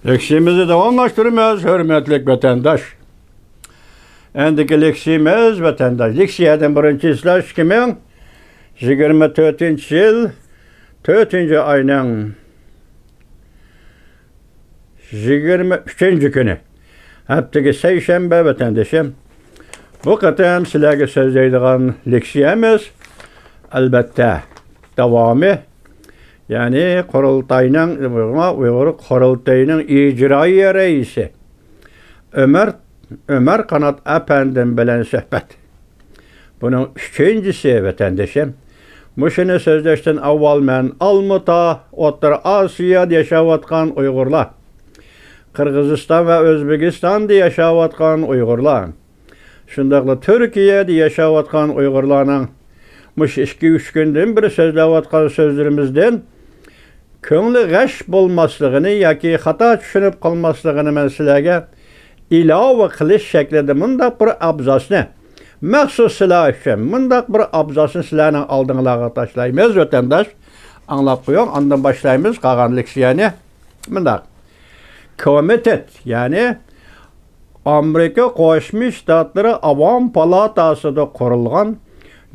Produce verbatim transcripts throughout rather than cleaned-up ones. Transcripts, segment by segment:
لېكسىيەمىزنى داۋاملاشتۇرىمىز، ھۆرمەتلىك ۋەتەنداش. ئەندىكى لېكسىيەمىز، ۋەتەنداش، لېكسىيەدىن بىرىنچى ئىزلاش ئىككى مىڭ يىگىرمە تۆتىنچى يىل تۆتىنچى ئاينىڭ يىگىرمە ئۈچىنچى كۈنى، ھەپتىگە سەيشەنبە، ۋەتەندىشىم. بۇ قېتىم سىلەرگە سۆزلەيدىغان لېكسىيەمىز، ئەلۋەتتە، داۋامى، يەنى قۇرۇلتاينىڭ، ئۇيغۇر قۇرۇلتىيىنىڭ ئىجرائىيە رەئىسى ئۆمەر، ئۆمەر قانات ئەپەندىم بىلەن سۆھبەت. بۇنىڭ ئۈچىنچىسى، ۋەتەندىشىم. مۇشۇنى سۆزلەشتىن ئاۋۋال مەن ئالمۇتا، ئوتتۇرا ئاسىيادا ياشاۋاتقان ئۇيغۇرلار، قىرغىزىستان ۋە ئۆزبېكىستاندا ياشاۋاتقان ئۇيغۇرلار، شۇنداقلا تۈركىيەدە ياشاۋاتقان ئۇيغۇرلارنىڭ مۇشۇ ئىككى-ئۈچ كۈندىن بېرى سۆزلەۋاتقان سۆزلىرىمىزدىن كۆڭلى غەش بولماسلىقىنى ياكى خاتا چۈشىنىپ قالماسلىقىنى مەن سىلەرگە ئىلاۋە قىلىش شەكلىدە مۇنداق بىر ئابزاسنى، مەخسۇس سىلەر ئۈچۈن مۇنداق بىر ئابزاسنى سىلەرنىڭ ئالدىڭلارغا تاشلايمىز، ۋەتەنداش. ئاڭلاپ قويۇڭ، ئاندىن باشلايمىز قالغان لېكسىيەنى. مۇنداق. كومىتېت، يەنى ئامېرىكا قوشما شتاتلىرى ئاۋام پالاتاسىدا قۇرۇلغان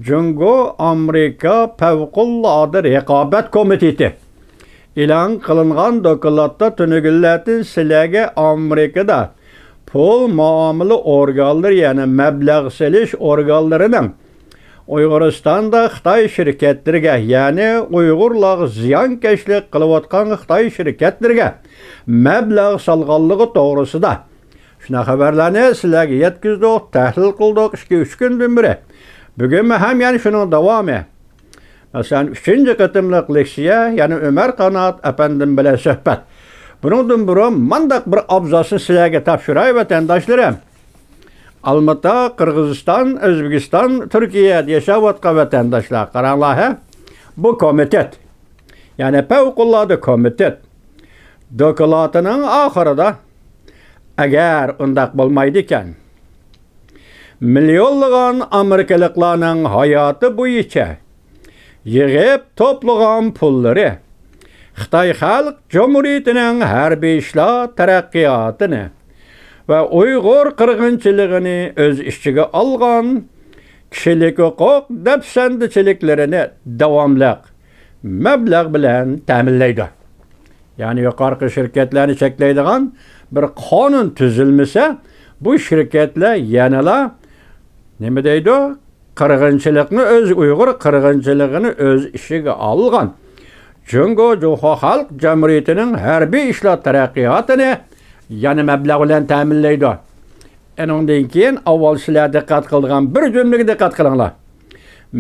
جۇڭگو ئامېرىكا پەۋقۇلئاددە رىقابەت كومىتېتى ئېلان قىلىنغان دوكلاتتا تۈنۈگۈنلەردىن سىلەرگە ئامېرىكىدا پۇل مۇئامىلە ئورگانلىرى، يەنى مەبلەغ سېلىش ئورگانلىرىنىڭ ئۇيغۇرىستاندا خىتاي شىركەتلىرىگە، يەنى ئۇيغۇرلارغا زىيانكەشلىك قىلىۋاتقان خىتاي شىركەتلىرىگە مەبلەغ سالغانلىقى توغرىسىدا شۇنداق خەۋەرلەرنى سىلەرگە يەتكۈزدۇق، تەھلىل قىلدۇق ئىككى-ئۈچ كۈندىن بېرى. بۈگۈنمۇ ھەم يەنە شۇنىڭ داۋامى. مەسىلەن، ئۈچىنچى قېتىملىق لېكسىيە، يەنە ئۆمەر قانات ئەپەندىم بىلەن سۆھبەت. بۇنىڭدىن بۇرۇن مانداق بىر ئابزاسنى سىلەرگە تاپشۇراي، ۋەتەنداشلىرىم. ئالمۇتا، قىرغىزىستان، ئۆزبېكىستان، تۈركىيەدە ياشاۋاتقان ۋەتەنداشلار، قاراڭلار ھە. بۇ كومىتېت، يەنى پەۋقۇلئاددە كومىتېت دوكلاتىنىڭ ئاخىرىدا، ئەگەر ئۇنداق بولمايدىكەن، مىليونلىغان ئامېرىكىلىقلارنىڭ ھاياتى بويىچە يىغىپ توپلىغان پۇللىرى خىتاي خەلق جۇمھۇرىيىتىنىڭ ھەربىي ئىشلار تەرەققىياتىنى ۋە ئۇيغۇر قىرغىنچىلىقىنى ئۆز ئىچىگە ئالغان كىشىلىك ھوقۇق دەپسەندىچىلىكلىرىنى داۋاملىق مەبلەغ بىلەن تەمىنلەيدۇ. يەنى يۇقىرىقى شىركەتلەرنى چەكلەيدىغان بىر قانۇن تۈزۈلمىسە، بۇ شىركەتلەر يەنىلا نېمە دەيدۇ؟ قىرغىنچىلىقنى ئۆز، ئۇيغۇر قىرغىنچىلىقىنى ئۆز ئىچىگە ئالغان جۇڭگو جۇڭخۇا خەلق جۇمھۇرىيىتىنىڭ ھەربىي ئىشلار تەرەققىياتىنى يەنە مەبلەغ بىلەن تەمىنلەيدۇ. ئۇنىڭدىن كېيىن ئاۋۋال سىلەر دىققەت قىلىدىغان بىر جۈملىگە دىققەت قىلىڭلار.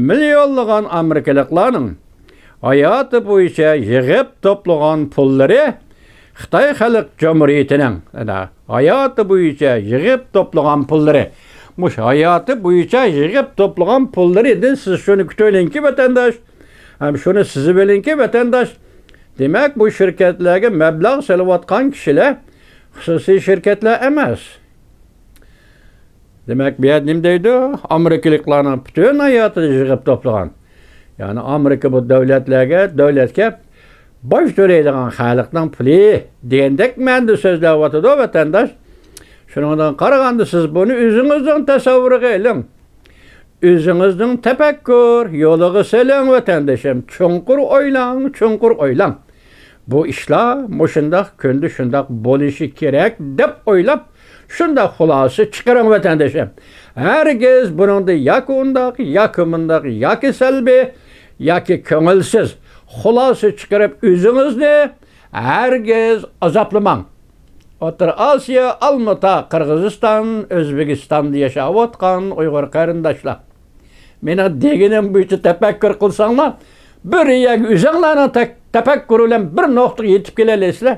مىليونلىغان ئامېرىكىلىقلارنىڭ ھاياتى بويىچە يىغىپ توپلىغان پۇللىرى خىتاي خەلق جۇمھۇرىيىتىنىڭ، ئەنە، ھاياتى بويىچە يىغىپ توپلىغان پۇللىرى. مۇشۇ ھاياتى بويىچە يىغىپ توپلىغان پۇللىرىدىن سىز شۇنى كۈتۈۋېلىڭكى، ۋەتەنداش، ھەم شۇنى سېزىۋېلىڭكى، ۋەتەنداش. دېمەك، بۇ شىركەتلەرگە مەبلەغ سېلىۋاتقان كىشىلەر خۇسۇسىي شىركەتلەر ئەمەس. دېمەك، بۇ يەردە نېمە دەيدۇ؟ ئامېرىكىلىقلارنىڭ پۈتۈن ھاياتىدا يىغىپ توپلىغان. يەنى ئامېرىكا بۇ دۆلەتلەرگە، دۆلەتكە باج تۆلەيدىغان خەلقنىڭ پۇلى دېگەندەك مەنىدە سۆزلەۋاتىدۇ، ۋەتەنداش. شۇنىڭدىن قارىغاندا، سىز بۇنى ئۆزىڭىزنىڭ تەسەۋۋۇرىغا ئېلىڭ. ئۆزىڭىزنىڭ تەپەككۇر يولىغا سېلىڭ، ۋەتەندىشىم. چوڭقۇر ئويلاڭ، چوڭقۇر ئويلاڭ. بۇ ئىشلار مۇشۇنداق كۈندە شۇنداق بولۇشى كېرەك دەپ ئويلاپ، شۇنداق خۇلاسە چىقىرىڭ، ۋەتەندىشىم. ھەرگىز بۇنىڭدا ياكى ئۇنداق، ياكى مۇنداق، ياكى سەلبىي، ياكى كۆڭۈلسىز خۇلاسە چىقىرىپ، ئۆزىڭىزنى ھەرگىز ئازابلىماڭ. ئوتتۇرا ئاسىيا، ئالمۇتا، قىرغىزىستان، ئۆزبېكىستاندا ياشاۋاتقان ئۇيغۇر قېرىنداشلار، مېنىڭ دېگىنىم بويىچە تەپەككۇر قىلساڭلار، بىر يەرگە ئۆزۈڭلارنىڭ تەك-، تەپەككۇرى بىلەن بىر نۇقتىغا يېتىپ كېلەلەيسىلەر.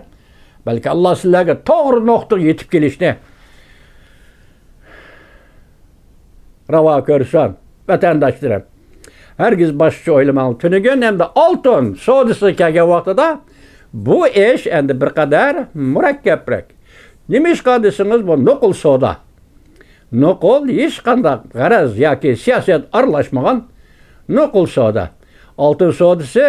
بەلكى ئاللا سىلەرگە توغرا نۇقتىغا يېتىپ كېلىشنى راۋا كۆرسۇن، ۋەتەنداشلىرىم. ھەرگىز باشقىچە ئويلىماڭ. تۈنۈگۈن ئەمدى ئالتۇن سودىسىغا كەلگەن ۋاقتىدا بۇ ئىش ئەمدى بىر قەدەر مۇرەككەپرەك. نېمىشقا دېسىڭىز، بۇ نوقۇل سودا. نوقۇل، ھېچقانداق غەرەز ياكى سىياسەت ئارىلاشمىغان نوقۇل سودا. ئالتۇن سودىسى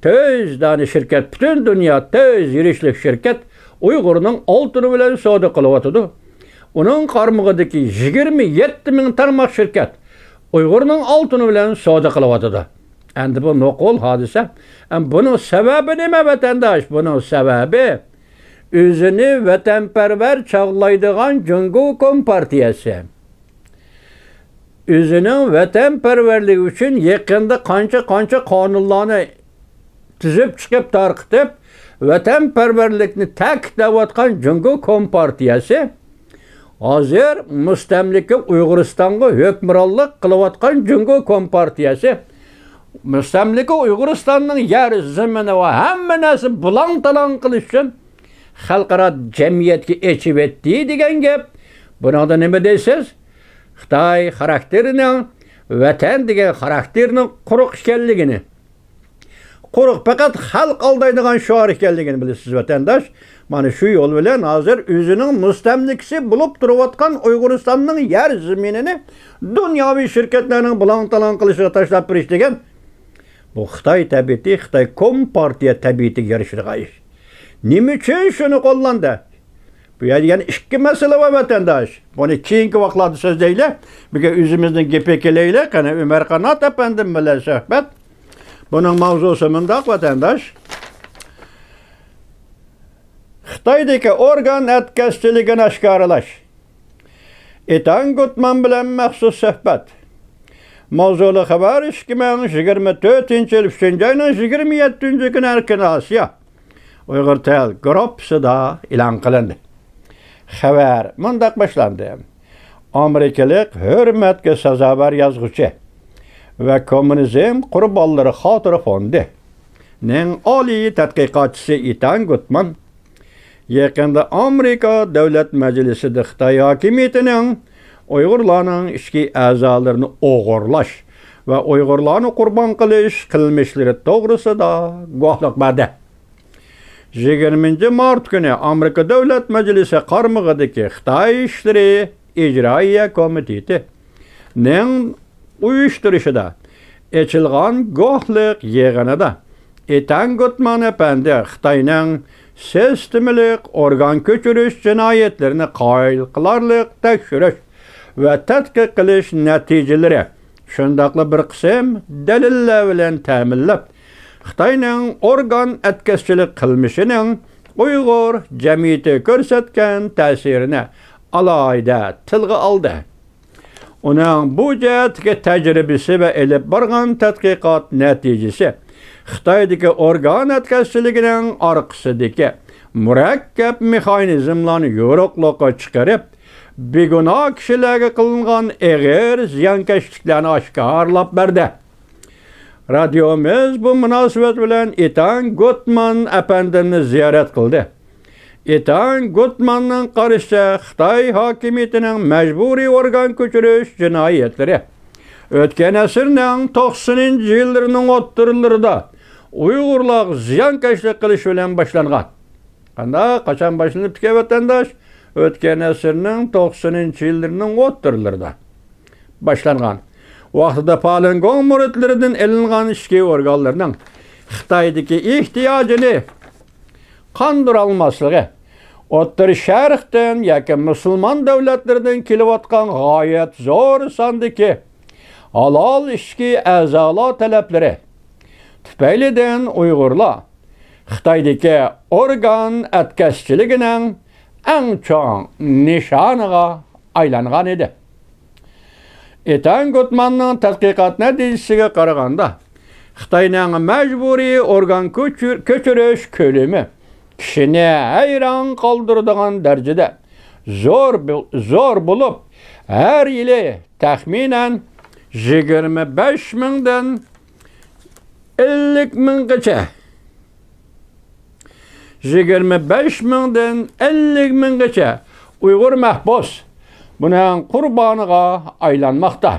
تۆت يۈز دانە شىركەت، پۈتۈن دۇنيا تۆت يۈز يۈرۈشلۈك شىركەت ئۇيغۇرنىڭ ئالتۇنى بىلەن سودا قىلىۋاتىدۇ. ئۇنىڭ قارمىقىدىكى يىگىرمە يەتتە مىڭ تارماق شىركەت ئۇيغۇرنىڭ ئالتۇنى بىلەن سودا قىلىۋاتىدۇ. ئەمدى بۇ نوقۇل ھادىسە. ئەم، بۇنىڭ سەۋەبى نېمە، ۋەتەنداش؟ بۇنىڭ سەۋەبى ئۆزىنى ۋەتەنپەرۋەر چاغلايدىغان جۇڭگو كومپارتىيەسى. ئۆزىنىڭ ۋەتەنپەرۋەرلىكى ئۈچۈن يېقىندا قانچە-قانچە قانۇنلارنى تۈزۈپ چىقىپ تارقىتىپ، ۋەتەنپەرۋەرلىكنى تەكىتلەۋاتقان جۇڭگو كومپارتىيەسى، ھازىر مۇستەملىكە ئۇيغۇرىستانغا ھۆكۈمرانلىق قىلىۋاتقان جۇڭگو كومپارتىيەسى، مۇستەملىكە ئۇيغۇرىستاننىڭ يەر زېمىنى ۋە ھەممە نەرسە بۇلاڭ-تالاڭ قىلىش ئۈچۈن خەلقئارا جەمئىيەتكە ئېچىۋەتتى دېگەن گەپ. بۇنىڭدا نېمە دەيسىز؟ خىتاي خاراكتېرىنىڭ، ۋەتەن دېگەن خاراكتېرنىڭ قۇرۇق ئىكەنلىكىنى، قۇرۇق پەقەت خەلق ئالدايدىغان شوئار ئىكەنلىكىنى بىلىسىز، ۋەتەنداش. مانا شۇ يول بىلەن ھازىر ئۆزىنىڭ مۇستەملىكىسى بولۇپ تۇرۇۋاتقان ئۇيغۇرىستاننىڭ يەر زېمىنىنى دۇنياۋى شىركەتلەرنىڭ بۇلاڭ-تالاڭ قىلىشىغا تاشلاپ بېرىش دېگەن، بۇ خىتاي تەبىئىتى، خىتاي كومپارتىيە تەبىئىتىگە يارىشىدىغان ئىش. نېمە ئۈچۈن شۇنى قوللاندى؟ بۇ يەردە يەنە ئىككى مەسىلە بار، ۋەتەنداش. بۇنى كېيىنكى ۋاقىتلاردا سۆزلەيلى. بۈگۈن ئۆزىمىزنىڭ گېپىگە كېلەيلى. قېنى، ئۆمەر قانات ئەپەندىم بىلەن سۆھبەت. بۇنىڭ ماۋزۇسى مۇنداق، ۋەتەنداش. خىتايدىكى ئورگان ئەتكەسچىلىكىنى ئاشكارىلاش. ئېتان گۇتمان بىلەن مەخسۇس سۆھبەت. ماۋزۇلۇق خەۋەر، ئىككى مىڭ يىگىرمە تۆتىنچى يىل ئۈچىنچى ئاينىڭ يىگىرمە يەتتىنچى كۈنى ئەركىن ئاسىيا ئۇيغۇر تېل گۇرۇپپىسىدا ئېلان قىلىندى. خەۋەر مۇنداق باشلاندى. ئامېرىكىلىق ھۆرمەتكە سازاۋەر يازغۇچى ۋە كوممۇنىزم قۇربانلىرى خاتىرە فوندىنىڭ ئالىي تەتقىقاتچىسى ئېتان گۇتمان يېقىندا ئامېرىكا دۆلەت مەجلىسىدە خىتاي ھاكىمىيىتىنىڭ ئۇيغۇرلارنىڭ ئىچكى ئەزالىرىنى ئوغرىلاش ۋە ئۇيغۇرلارنى قۇربان قىلىش قىلمىشلىرى توغرىسىدا گۇۋاھلىق بەردى. يىگىرمىنچى مارت كۈنى ئامېرىكا دۆلەت مەجلىسى قارمىقىدىكى خىتاي ئىشلىرى ئىجرائىيە كومىتېتىنىڭ ئۇيۇشتۇرۇشىدا ئېچىلغان گۇۋاھلىق يىغىنىدا ئېتان گۇتمان ئەپەندى خىتاينىڭ سىستېمىلىق ئورگان كۆچۈرۈش جىنايەتلىرىنى قايىل قىلارلىق تەكشۈرۈش ۋە تەتقىق قىلىش نەتىجىلىرى، شۇنداقلا بىر قىسىم دەلىللەر بىلەن تەمىنلەپ، خىتاينىڭ ئورگان ئەتكەسچىلىك قىلمىشىنىڭ ئۇيغۇر جەمئىيىتىگە كۆرسەتكەن تەسىرىنى ئالاھىدە تىلغا ئالدى. ئۇنىڭ بۇ جەھەتتىكى تەجرىبىسى ۋە ئېلىپ بارغان تەتقىقات نەتىجىسى خىتايدىكى ئورگان ئەتكەسچىلىكىنىڭ ئارقىسىدىكى مۇرەككەپ مېخانىزملارنى يورۇقلۇققا چىقىرىپ، بىگۇناھ كىشىلەرگە قىلىنغان ئېغىر زىيانكەشلىكلەرنى ئاشكارىلاپ بەردى. رادىيومىز بۇ مۇناسىۋەت بىلەن ئېتان گۇتمان ئەپەندىمنى زىيارەت قىلدى. ئېتان گۇتماننىڭ قارىشىچە، خىتاي ھاكىمىيىتىنىڭ مەجبۇرىي ئورگان كۆچۈرۈش جىنايەتلىرى ئۆتكەن ئەسىرنىڭ توقسىنىنچى يىللىرىنىڭ ئوتتۇرىلىرىدا ئۇيغۇرلارغا زىيانكەشلىك قىلىش بىلەن باشلانغان. قانداق، قاچان باشلىنىپتىكەن، ۋەتەنداش؟ ئۆتكەن ئەسىرنىڭ توقسىنىنچى يىللىرىنىڭ ئوتتۇرىلىرىدا باشلانغان. ۋاقتىدا پالىنگوڭ مۇرىتلىرىدىن ئېلىنغان ئىچكى ئورگانلىرىنىڭ خىتايدىكى ئېھتىياجىنى قاندۇرالماسلىقى، ئوتتۇرا شەرقتىن ياكى مۇسۇلمان دۆلەتلىرىدىن كېلىۋاتقان غايەت زور ساندىكى ھالال ئىچكى ئەزالار تەلەپلىرى تۈپەيلىدىن ئۇيغۇرلار خىتايدىكى ئورگان ئەتكەسچىلىكىنىڭ ئەڭ چوڭ نىشانىغا ئايلانغان ئىدى. ئېتان گۇتماننىڭ تەتقىقات نەتىجىسىگە قارىغاندا، خىتاينىڭ مەجبۇرىي ئورگان كۆچۈر-، كۆچۈرۈش كۆلىمى كىشىنى ھەيران قالدۇرىدىغان دەرىجىدە زور بو-، زور بولۇپ، ھەر يىلى تەخمىنەن يىگىرمە بەش مىڭدىن ئەللىك مىڭغىچە، يىگىرمە بەش مىڭدىن ئەللىك مىڭغىچە ئۇيغۇر مەھبۇس بۇنىڭ قۇربانىغا ئايلانماقتا.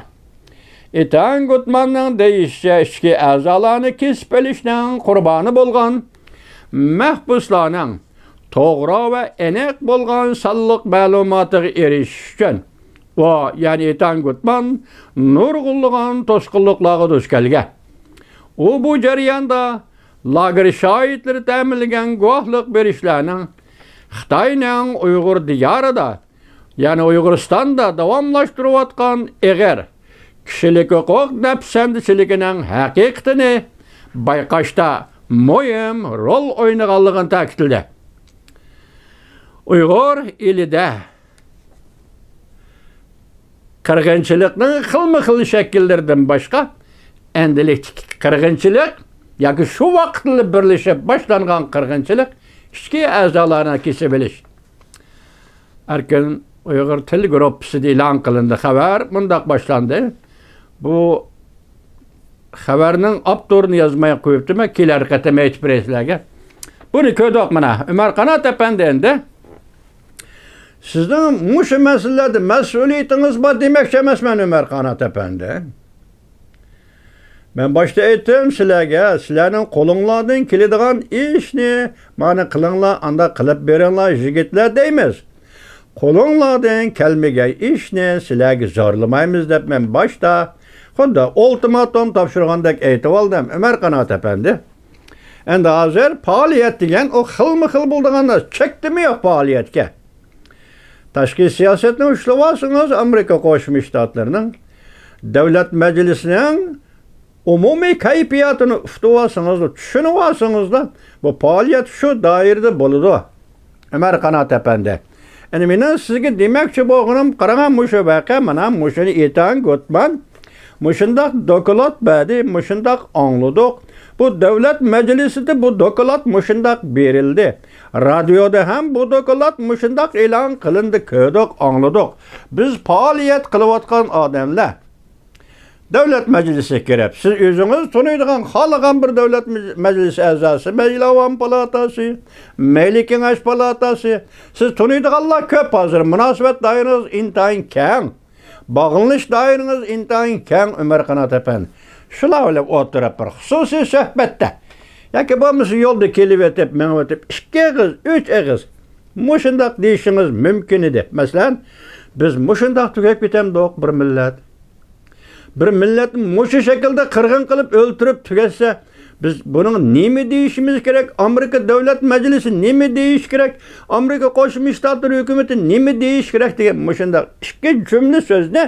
ئېتان گۇتماننىڭ دېيىشىچە، ئىچكى ئەزالارنى كېسىپ ئېلىشنىڭ قۇربانى بولغان مەھبۇسلارنىڭ توغرا ۋە ئېنىق بولغان سانلىق مەلۇماتىغا ئېرىشىش ئۈچۈن، ئۇ، يەنى ئېتان گۇتمان نۇرغۇنلىغان توسقۇنلۇقلارغا دۇچ كەلگەن. ئۇ بۇ جەرياندا لاگېر شاھىتلىرى تەمىنلىگەن گۇۋاھلىق بېرىشلەرنىڭ خىتاينىڭ ئۇيغۇر دىيارىدا، يەنى ئۇيغۇرىستاندا داۋاملاشتۇرۇۋاتقان ئېغىر كىشىلىك ھوقۇق دەپسەندىچىلىكىنىڭ ھەقىقىتىنى بايقاشتا مۇھىم رول ئوينىغانلىقىنى تەكىتلىدى. ئۇيغۇر ئېلىدە قىرغىنچىلىقنىڭ خىلمۇ خىل شەكىللىرىدىن باشقا، ئەمدىلىكتىكى قىرغىنچىلىق ياكى شۇ ۋاقىتلا بىرلىشىپ باشلانغان قىرغىنچىلىق ئىچكى ئەزالارنى كېسىۋېلىش. ئەركىن ئۇيغۇر تىل گۇرۇپپىسىدا ئېلان قىلىندى خەۋەر. مۇنداق باشلاندى. بۇ خەۋەرنىڭ ئاپتورىنى يازماي قويۇپتىمەن، كېلەر قېتىم ئېيتىپ بېرەي سىلەرگە. بۇنى كۆردۇق مانا، ئۆمەر قانات ئەپەندى ئەمدى. سىزنىڭ مۇشۇ مەسىلىلەردە مەسئۇلىيىتىڭىز بار دېمەكچى ئەمەسمەن، ئۆمەر قانات ئەپەندى. مەن باشتا ئېيتتىم سىلەرگە، سىلەرنىڭ قولۇڭلاردىن كېلىدىغان ئىشنى مانا قىلىڭلار، ئانداق قىلىپ بېرىڭلار يىگىتلەر دەيمىز. قولۇڭلاردىن كەلمىگەن ئىشنى سىلەرگە زورلىمايمىز دەپ مەن باشتا خۇددى ئۇلتىماتوم تاپشۇرغاندەك ئېيتىۋالدىم، ئۆمەر قانات ئەپەندى. ئەمدى ھازىر پائالىيەت دېگەن ئۇ خىلمۇ خىل بولىدىغان نەرسە، چەكلىمە يوق پائالىيەتكە. تاشقى سىياسەتنى ئۇشلىۋالسىڭىز، ئامېرىكا قوشما شتاتلىرىنىڭ دۆلەت مەجلىسىنىڭ ئومۇمىي كەيپىياتىنى ئۇقتۇۋالسىڭىزلا، چۈشىنىۋالسىڭىزلا، بۇ پائالىيەت شۇ دائىرىدە بولىدۇ. ئۆمەر قانات ئەپەندى. ئەنە مېنىڭ سىزگە دېمەكچى بولغىنىم، قاراڭا مۇشۇ ۋەقە، مانا مۇشۇنى ئېيتاڭ، گۇتمان مۇشۇنداق دوكلات بەردى، مۇشۇنداق ئاڭلىدۇق. بۇ دۆلەت مەجلىسىدە بۇ دوكلات مۇشۇنداق بېرىلدى. رادىيودا ھەم بۇ دوكلات مۇشۇنداق ئېلان قىلىندى، كۆردۇق، ئاڭلىدۇق. بىز پائالىيەت قىلىۋاتقان ئادەملەر دۆلەت مەجلىسىگە كىرىپ، سىز ئۆزىڭىز تونۇيدىغان، خالىغان بىر دۆلەت مەج-، مەجلىسى ئەزاسى، مەيلى ئاۋام پالاتاسى، مەيلى كېڭەش پالاتاسى، سىز تونۇيدىغانلار كۆپ ھازىر، مۇناسىۋەت دائىرىڭىز ئىنتايىن كەڭ، باغلىنىش دائىرىڭىز ئىنتايىن كەڭ، ئۆمەر قانات ئەپەندى. شۇلار بىلەن ئولتۇرۇپ بىر خۇسۇسىي سۆھبەتتە ياكى بولمىسا يولدا كېلىۋېتىپ، مېڭىۋېتىپ، ئىككى ئېغىز، ئۈچ ئېغىز مۇشۇنداق دېيىشىڭىز مۇمكىن ئىدى. مەسىلەن، بىز مۇشۇنداق تۈگەپ كېتەمدۇق بىر مىللەت؟ بىر مىللەتنى مۇشۇ شەكىلدە قىرغىن قىلىپ ئۆلتۈرۈپ تۈگەتسە، بىز بۇنىڭ نېمە دېيىشىمىز كېرەك؟ ئامېرىكا دۆلەت مەجلىسى نېمە دېيىشى كېرەك؟ ئامېرىكا قوشما شتاتلىرى ھۆكۈمىتى نېمە دېيىشى كېرەك دېگەن مۇشۇنداق ئىككى جۈملە سۆزنى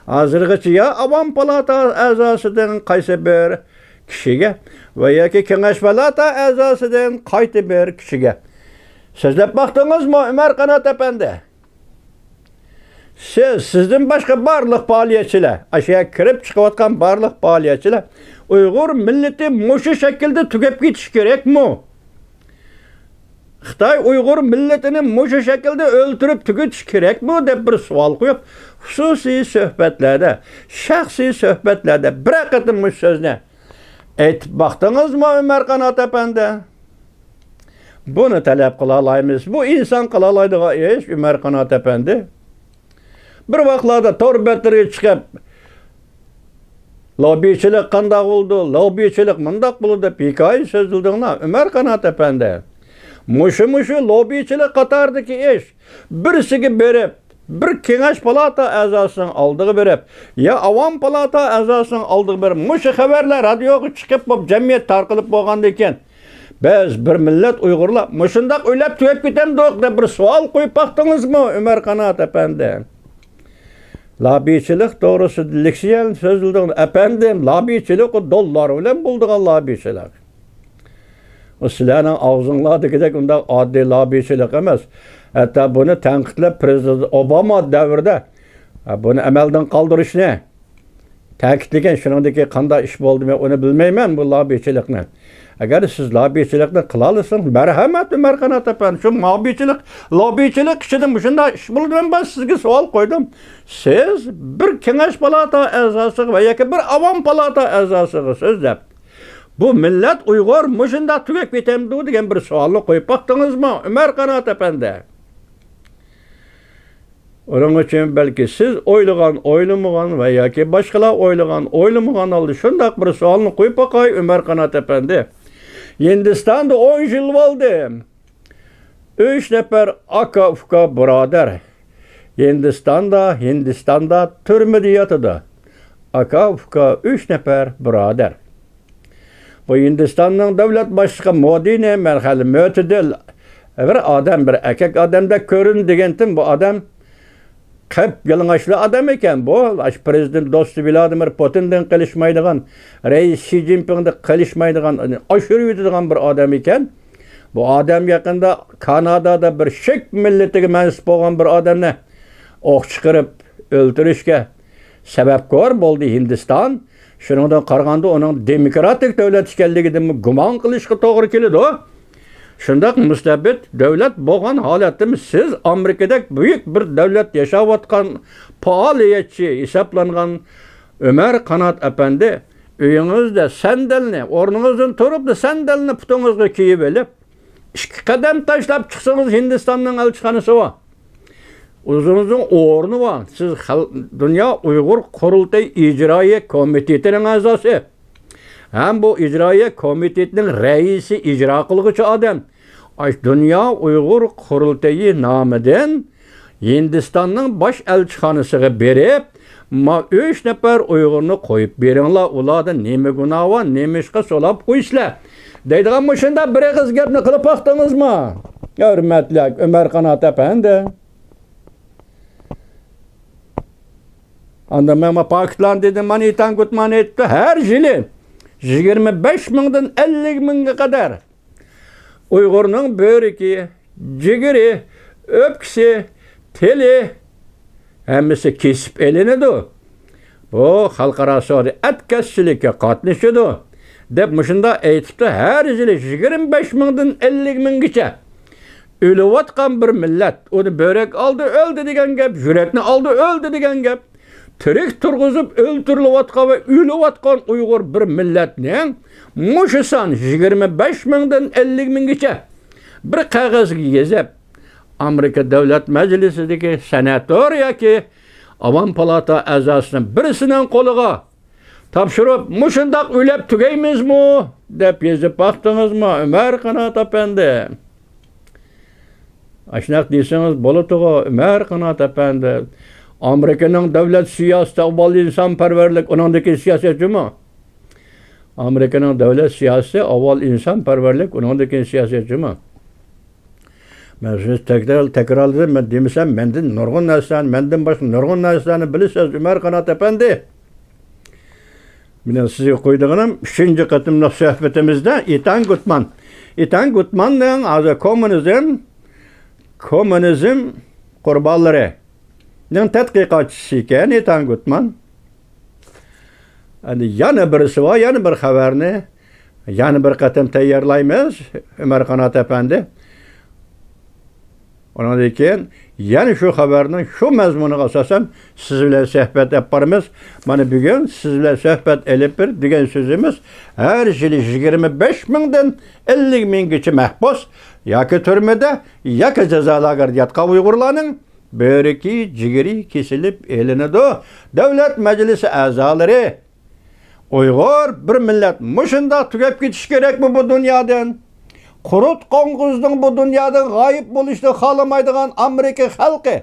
ھازىرغىچە يا ئاۋام پالاتا ئەزاسىدىن قايسى بىر كىشىگە ۋە ياكى كېڭەش پالاتا ئەزاسىدىن قايسى بىر كىشىگە سۆزلەپ باقتىڭىزمۇ، ئۆمەر قانات ئەپەندى؟ سىز، سىزدىن باشقا بارلىق پائالىيەتچىلەر، ئاشۇ يەرگە كىرىپ چىقىۋاتقان بارلىق پائالىيەتچىلەر، ئۇيغۇر مىللىتى مۇشۇ شەكىلدە تۈگەپ كېتىشى كېرەكمۇ؟ خىتاي ئۇيغۇر مىللىتىنى مۇشۇ شەكىلدە ئۆلتۈرۈپ تۈگىتىشى كېرەكمۇ دەپ بىر سوئال قويۇپ، خۇسۇسىي سۆھبەتلەردە، شەخسىي سۆھبەتلەردە بىرەر قېتىم مۇشۇ سۆزنى ئېيتىپ باقتىڭىزمۇ، ئۆمەر قانات ئەپەندى؟ بۇنى تەلەپ قىلالايمىز. بۇ ئىنسان قىلالايدىغان ئىش، ئۆمەر قانات ئەپەندى. بىر ۋاقىتلاردا تور بەتلىرىگە چىقىپ، لوببىچىلىق قانداق بولىدۇ، لوببىچىلىق مۇنداق بولىدۇ دەپ ھېكايە سۆزلىدىڭلار، ئۆمەر قانات ئەپەندى. مۇشۇ، مۇشۇ لوببىچىلىق قاتارىدىكى ئىش، بىرسىگە بېرىپ، بىر كېڭەش پالاتا ئەزاسىنىڭ ئالدىغا بېرىپ، يا ئاۋام پالاتا ئەزاسىنىڭ ئالدىغا بېرىپ، مۇشۇ خەۋەرلەر رادىيوغا چىقىپ، بولۇپ، جەمئىيەت تارقىلىپ بولغاندىن كېيىن، بىز بىر مىللەت ئۇيغۇرلار مۇشۇنداق ئۆلۈپ تۈگەپ كېتەمدۇق دەپ بىر سوئال قويۇپ باقتىڭىزمۇ، ئۆمەر قانات ئەپەندى؟ لاببىچىلىق توغرىسىدا لېكسىيە سۆزلىدىڭ، ئەپەندىم، لاببىچىلىق ئۇ دوللار بىلەن بولىدىغان لاببىچىلىق. ئۇ سىلەرنىڭ ئاغزىڭلاردىكىدەك ئۇنداق ئاددىي لاببىچىلىق ئەمەس. ھەتتا بۇنى تەنقىدلەپ، پىرېزىدېنت ئوباما دەۋرىدە، ھە، بۇنى ئەمەلدىن قالدۇرۇشنى تەكىتلىگەن. شۇنىڭدىكى قانداق ئىش بولدى، مەن ئۇنى بىلمەيمەن، بۇ لاببىچىلىقنى. ئەگەر سىز لاببىچىلىقنى قىلالىسىڭىز، مەرھەمەت، ئۆمەر قانات ئەپەندى، شۇ لاببىچىلىق، لاببىچىلىق ئىچىدە مۇشۇنداق ئىش بولىدۇ. مەن بار سىزگە سوئال قويدۇم. سىز بىر كېڭەش پالاتا ئەزاسىغا ۋە ياكى بىر ئاۋام پالاتا ئەزاسىغا سۆزلەپ، بۇ مىللەت ئۇيغۇر مۇشۇنداق تۈگەپ كېتەمدۇ دېگەن بىر سوئالنى قويۇپ باقتىڭىزمۇ، ئۆمەر قانات ئەپەندى؟ ئۇنىڭ ئۈچۈن بەلكى سىز ئويلىغان، ئويلىمىغان ۋە ياكى باشقىلار ئويلىغان، ئويلىمىغان ھالدا شۇنداق بىر سوئالنى قويۇپ باقاي، ئۆمەر قانات ئەپەندى. ھىندىستاندا ئون يىل بولدى. ئۈچ نەپەر ئاكا، ئۇكا، بۇرادەر ھىندىستاندا، ھىندىستاندا تۈرمىدە ياتىدۇ. ئاكا، ئۇكا، ئۈچ نەپەر بۇرادەر. بۇ ھىندىستاننىڭ دۆلەت باشلىقى مودىنى مەن خېلى مۆتىدىل، بىر ئادەم، بىر ئەركەك ئادەمدەك كۆرۈندى دېگەنتىم، بۇ ئادەم قەپ يالىڭاچلا ئادەم ئىكەن. بۇ ئاشۇ پرېزىدېنت دوستى ۋلادىمىر پۇتىندىن قېلىشمايدىغان، رەئىس شى جىنپىڭدىن قېلىشمايدىغان، ئاشۇرۇۋېتىدىغان بىر ئادەم ئىكەن. بۇ ئادەم يېقىندا كانادادا بىر شىك مىللىتىگە مەنسۇپ بولغان بىر ئادەمنى ئوق چىقىرىپ ئۆلتۈرۈشكە سەۋەبكار بولدى ھىندىستان. شۇنىڭدىن قارىغاندا، ئۇنىڭ دېموكراتىك دۆلەت ئىكەنلىكىدىنمۇ گۇمان قىلىشقا توغرا كېلىدۇ. شۇنداق مۇستەبىت دۆلەت بولغان ھالەتتىمۇ، سىز ئامېرىكىدەك بۈيۈك بىر دۆلەت ياشاۋاتقان پائالىيەتچى ھېسابلانغان ئۆمەر قانات ئەپەندى، ئۆيىڭىزدە سەندەلنى، ئورنىڭىزدىن تۇرۇپلا سەندەلنى پۇتىڭىزغا كىيىۋېلىپ، ئىككى قەدەم تاشلاپ چىقسىڭىز، ھىندىستاننىڭ ئەلچىخانىسى بار. ئۆزىڭىزنىڭ ئورنى بار. سىز خەل-، دۇنيا ئۇيغۇر قۇرۇلتىيى ئىجرائىيە كومىتېتىنىڭ ئەزاسى. ھەم بۇ ئىجرائىيە كومىتېتىنىڭ رەئىسى، ئىجرا قىلغۇچى ئادەم. ئاش دۇنيا ئۇيغۇر قۇرۇلتىيى نامىدىن ھىندىستاننىڭ باش ئەلچىخانىسىغا بېرىپ، ما ئۈچ نەپەر ئۇيغۇرنى قويۇپ بېرىڭلار، ئۇلاردا نېمە گۇناھ بار، نېمىشقا سولاپ قويىسىلەر؟ دەيدىغان مۇشۇنداق بىر ئېغىز گەپنى قىلىپ باقتىڭىزمۇ؟ ھۆرمەتلىك ئۆمەر قانات ئەپەندى. ئاندىن مەن پاكىتلارنى دېدىم، مانا ئېتان گۇتمان ئېيتتى، ھەر يىلى يىگىرمە بەش مىڭدىن ئەللىك مىڭغا قەدەر ئۇيغۇرنىڭ بۆرىكى، جىگىرى، ئۆپكىسى، تىلى، ھەممىسى كېسىپ ئېلىنىدۇ. بۇ خەلقئارا سودا ئەتكەسچىلىككە قاتنىشىدۇ، دەپ مۇشۇنداق ئېيتىپتۇ. ھەر يىلى يىگىرمە بەش مىڭدىن ئەللىك مىڭگىچە ئۆلۈۋاتقان بىر مىللەت. ئۇنى بۆرەك ئالدى ئۆلدى دېگەن گەپ، يۈرەكنى ئالدى ئۆلدى دېگەن گەپ. تىرىك تۇرغۇزۇپ ئۆلتۈرۈلۈۋاتقان ۋە ئۆلۈۋاتقان ئۇيغۇر بىر مىللەتنىڭ مۇشۇ سان يىگىرمە بەش مىڭدىن ئەللىك مىڭگىچە بىر قەغەزگە يېزىپ، ئامېرىكا دۆلەت مەجلىسىدىكى سېناتور ياكى ئاۋام پالاتا ئەزاسىنىڭ بىرسىنىڭ قولىغا تاپشۇرۇپ، مۇشۇنداق ئۆلۈپ تۈگەيمىزمۇ؟ دەپ يېزىپ باقتىڭىزمۇ، ئۆمەر قانات ئەپەندى؟ ئاشۇنداق دېسىڭىز بولىدىغۇ، ئۆمەر قانات ئەپەندى. ئامېرىكىنىڭ دۆلەت سىياسىتى ئاۋۋال ئىنسانپەرۋەرلىك، ئۇنىڭدىن كېيىن سىياسەت جۇمۇ. ئامېرىكىنىڭ دۆلەت سىياسىتى ئاۋۋال ئىنسانپەرۋەرلىك، ئۇنىڭدىن كېيىن سىياسەت جۇمۇ. مەن سىزنى تەكرار، تەكرارلىدىم، مەن دېمىسەم، مەندىن نۇرغۇن نەرسىلەرنى، مەندىن باشقا نۇرغۇن نەرسىلەرنى بىلىسىز، ئۆمەر قانات ئەپەندى. مېنىڭ سىزگە قويىدىغىنىم، ئۈچىنچى قېتىملىق سۆھبىتىمىزدە ئېتان گۇتمان. ئېتان گۇتماننىڭ ھازىر كوممۇنىزم، كوممۇنىزم قۇربانلىرىنىڭ تەتقىقاتچىسى ئىكەن، ئېتان گۇتمان. ئەمدى يەنە بىرسى بار، يەنە بىر خەۋەرنى يەنە بىر قېتىم تەييارلايمىز، ئۆمەر قانات ئەپەندى. ئۇنىڭدىن كېيىن يەنە شۇ خەۋەرنىڭ شۇ مەزمۇنىغا ئاساسەن سىز بىلەن سۆھبەت ئېلىپ بارىمىز. مانا بۈگۈن سىز بىلەن سۆھبەت ئېلىپ بېرىپ دېگەن سۆزىمىز، ھەر يىلى يىگىرمە بەش مىڭدىن ئەللىك مىڭگىچە مەھبۇس ياكى تۈرمىدە، ياكى جازا لاگېرىدا ياتقان ئۇيغۇرلارنىڭ بۆرىكى، جىگىرى كېسىلىپ ئېلىنىدۇ. دۆلەت مەجلىسى ئەزالىرى، ئۇيغۇر بىر مىللەت مۇشۇنداق تۈگەپ كېتىشى كېرەكمۇ بۇ دۇنيادىن؟ قۇرت قوڭغۇزنىڭ بۇ دۇنيادىن غايىب بولۇشنى خالىمايدىغان ئامېرىكا خەلقى،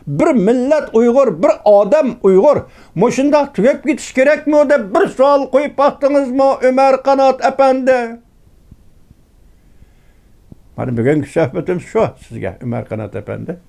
بىر مىللەت ئۇيغۇر، بىر ئادەم ئۇيغۇر مۇشۇنداق تۈگەپ كېتىشى كېرەكمۇ دەپ بىر سوئال قويۇپ باقتىڭىزمۇ، ئۆمەر قانات ئەپەندى؟ مانا بۈگۈنكى سۆھبىتىم شۇ سىزگە، ئۆمەر قانات ئەپەندى.